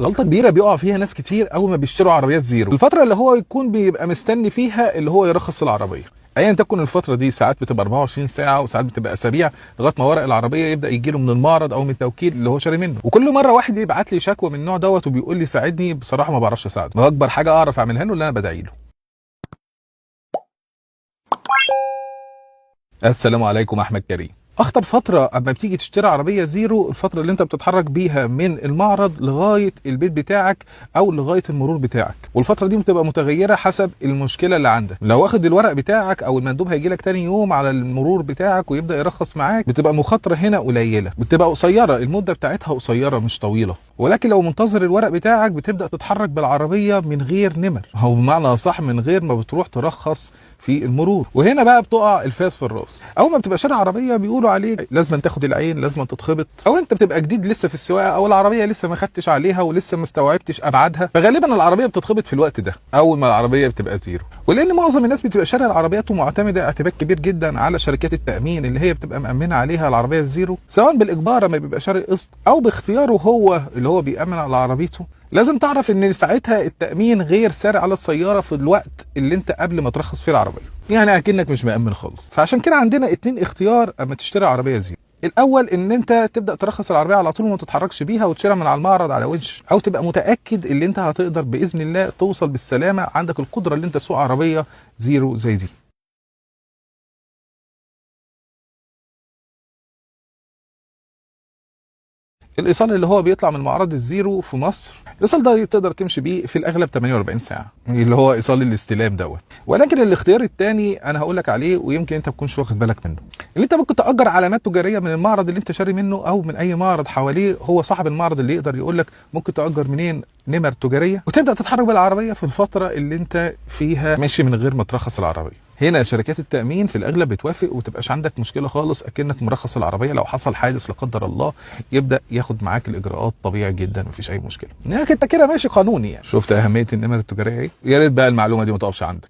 غلطه كبيرة بيقع فيها ناس كتير اول ما بيشتروا عربيات زيرو، الفترة اللي هو يكون بيبقى مستني فيها اللي هو يرخص العربية، ايا تكن الفترة دي، ساعات بتبقى 24 ساعة وساعات بتبقى اسابيع لغاية ما ورق العربية يبدا يجي له من المعرض او من التوكيل اللي هو شاري منه. وكل مرة واحد يبعت لي شكوى من النوع دوت وبيقول لي ساعدني، بصراحة ما بعرفش اساعده. واكبر حاجة اعرف اعملها له اللي انا بدعي له. السلام عليكم، احمد كريم. اخطر فترة اما بتيجي تشتري عربية زيرو الفترة اللي انت بتتحرك بيها من المعرض لغاية البيت بتاعك او لغاية المرور بتاعك، والفترة دي بتبقى متغيرة حسب المشكلة اللي عندك. لو واخد الورق بتاعك او المندوب هيجي لك تاني يوم على المرور بتاعك ويبدا يرخص معاك، بتبقى مخاطره هنا قليله، بتبقى قصيرة، المدة بتاعتها قصيرة مش طويلة. ولكن لو منتظر الورق بتاعك بتبدا تتحرك بالعربية من غير نمر، او بمعنى صح من غير ما بتروح ترخص في المرور. وهنا بقى بتقع الفاس في الراس. اول ما بتبقى شاري عربية بيقولوا عليك لازم تاخد العين، لازم تتخبط، او انت بتبقى جديد لسه في السواقة، او العربية لسه ما خدتش عليها ولسه ما استوعبتش ابعادها، فغالبا العربية بتتخبط في الوقت ده اول ما العربية بتبقى زيرو. ولان معظم الناس بتبقى شاريه العربيات ومعتمده اعتماد كبير جدا على شركات التامين اللي هي بتبقى مامنه عليها العربية الزيرو، سواء بالاجبار ما بيبقى شاري قسط او باختياره هو اللي هو بيامن على عربيته. لازم تعرف ان ساعتها التامين غير ساري على السيارة في الوقت اللي انت قبل ما ترخص فيه العربية، يعني اكنك مش مأمن خالص. فعشان كده عندنا اتنين اختيار اما تشتري عربية زيرو. الاول ان انت تبدا ترخص العربية على طول وما تتحركش بيها وتشيلها من على المعرض على ونش، او تبقى متاكد ان انت هتقدر باذن الله توصل بالسلامة، عندك القدرة اللي انت تسوق عربية زيرو زي دي. الايصال اللي هو بيطلع من معرض الزيرو في مصر، الايصال ده تقدر تمشي بيه في الاغلب 48 ساعة، اللي هو ايصال الاستلام دوت. ولكن الاختيار الثاني انا هقول لك عليه ويمكن انت ما تكونش واخد بالك منه، اللي انت ممكن تاجر علامات تجارية من المعرض اللي انت شاري منه او من اي معرض حواليه، هو صاحب المعرض اللي يقدر يقول لك ممكن تاجر منين نمر تجارية، وتبدا تتحرك بالعربية في الفترة اللي انت فيها ماشي من غير ما ترخص العربية. هنا شركات التامين في الاغلب بتوافق وتبقاش عندك مشكلة خالص، اكنك مرخص العربية. لو حصل حادث لا قدر الله يبدا ياخد معاك الاجراءات طبيعي جدا، مفيش اي مشكلة، لانك انت كده ماشي قانوني يعني. شفت اهمية النمر التجارية ايه؟ يا ريت بقى المعلومة دي ما تقفش عندك.